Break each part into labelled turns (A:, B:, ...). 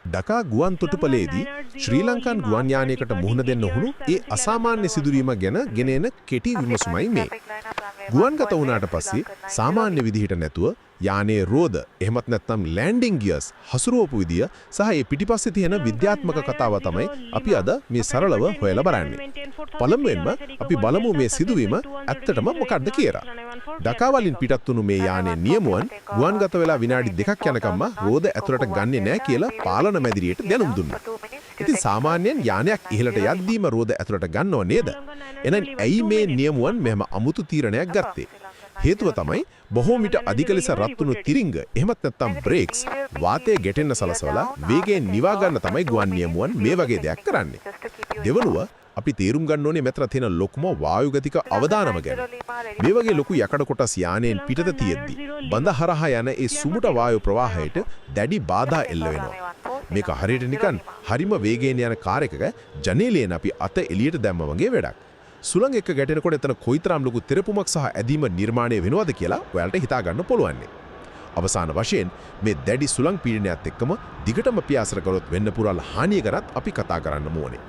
A: ඩකා ගුවන් තොටුපළේදී ශ්‍රී ලංකන් ගුවන් යානයකට මුහුණ දෙන්න වුණු ඒ අසාමාන්‍ය සිදුවීම ගැන ගෙන එන කෙටි විමසුමයි මේ. ගුවන්ගත වුණාට පස්සේ සාමාන්‍ය විදිහට නැතුව යානයේ රෝද, එහෙමත් නැත්නම් ලෑන්ඩින් ගියර්ස් හසුරුවපු විදිය සහ ඒ පිටිපස්සේ තියෙන විද්‍යාත්මක කතාව තමයි අපි අද මේ සරලව හොයලා බලන්නේ. පළමුවෙන්ම අපි බලමු මේ සිදුවීම ඇත්තටම මොකක්ද කියලා. ඩකා වලින් පිටත් වුණු මේ යානයේ නියමුවන් ගුවන්ගත වෙලා විනාඩි 2ක් යනකම්ම රෝද ඇතුළට ගන්නෙ නෑ කියලා පාලන මැදිරියට දැනුම් දුන්නා. ඉතින් සාමාන්‍යයෙන් යානයක් ඉහළට යද්දීම රෝද ඇතුළට ගන්නව නේද? එහෙනම් ඇයි මේ නියමුවන් මෙහෙම අමුතු තීරණයක් ගත්තේ? හේතුව තමයි බොහෝ විට අධික ලෙස රත් වුණු තිරිංග, එහෙමත් නැත්නම් බ්‍රේක්ස් වාතය ගැටෙන්න සලසවලා වේගයෙන් නිවා ගන්න තමයි ගුවන් නියමුවන් මේ වගේ දෙයක් කරන්නේ. දෙවනුව, අපි තේරුම් ගන්න ඕනේ මෙතන තියෙන ලොකුම වායුගතික අවදානම ගැන. මේ වගේ ලොකු යකඩ කොටස් යානයෙන් පිටත තියෙද්දි බඳ හරහා යන ඒ සුමුට වායු ප්‍රවාහයට දැඩි බාධා එල්ල වෙනවා. මේක හරියට නිකන් හරිම වේගයෙන් යන කාර් එකක ජනේලයෙන් අපි අත එළියට දැම්ම වගේ වැඩක්. සුළඟ එක්ක ගැටෙනකොට එතන කොයිතරම් ලොකු තෙරපුමක් සහ ඇදීම නිර්මාණය වෙනවද කියලා ඔයාලට හිතා ගන්න පුළුවන්. අවසාන වශයෙන්, මේ දැඩි සුළං පීඩනයත් එක්කම දිගටම පියාසර කරොත් වෙන්න පුළුවන් හානිය ගැනත් අපි කතා කරන්න ඕනේ.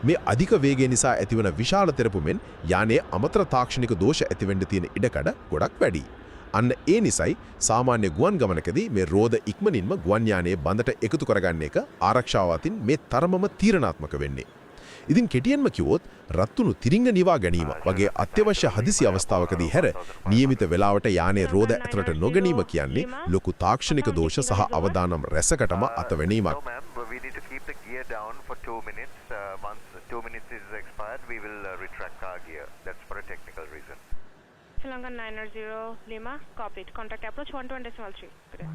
A: මේ අධික වේගය නිසා ඇතිවන විශාල තෙරපුමෙන් යානයේ අමතර තාක්ෂණික දෝෂ ඇතිවෙන්න තියෙන ඉඩකඩ ගොඩක් වැඩි. අන්න ඒ නිසයි සාමාන්‍ය ගුවන් ගමනකදී මේ රෝද ඉක්මනින්ම ගුවන් යානයේ බඳට එකතු කරගන්න එක ආරක්ෂාව අතින් මේ තරමම තීරණාත්මක වෙන්නේ. ඉතින් කෙටියෙන්ම කිව්වොත්, රත්තුණු තිරිංග නිවා ගැනීම වගේ අත්‍යවශ්‍ය හදිසි අවස්ථාවකදී හැර නියමිත වෙලාවට යානයේ රෝද ඇතුළට නොගැනීම කියන්නේ ලොකු තාක්ෂණික දෝෂ සහ අවදානම් රැසකටම අතවැනීමක්.
B: No, ma'am, but we need to keep the gear down for 2 minutes. Once 2 minutes is expired, we will retract our gear. That's for a technical reason.
C: Sri Lankan 90 Lima, copied. Contact approach 120.3. Good day.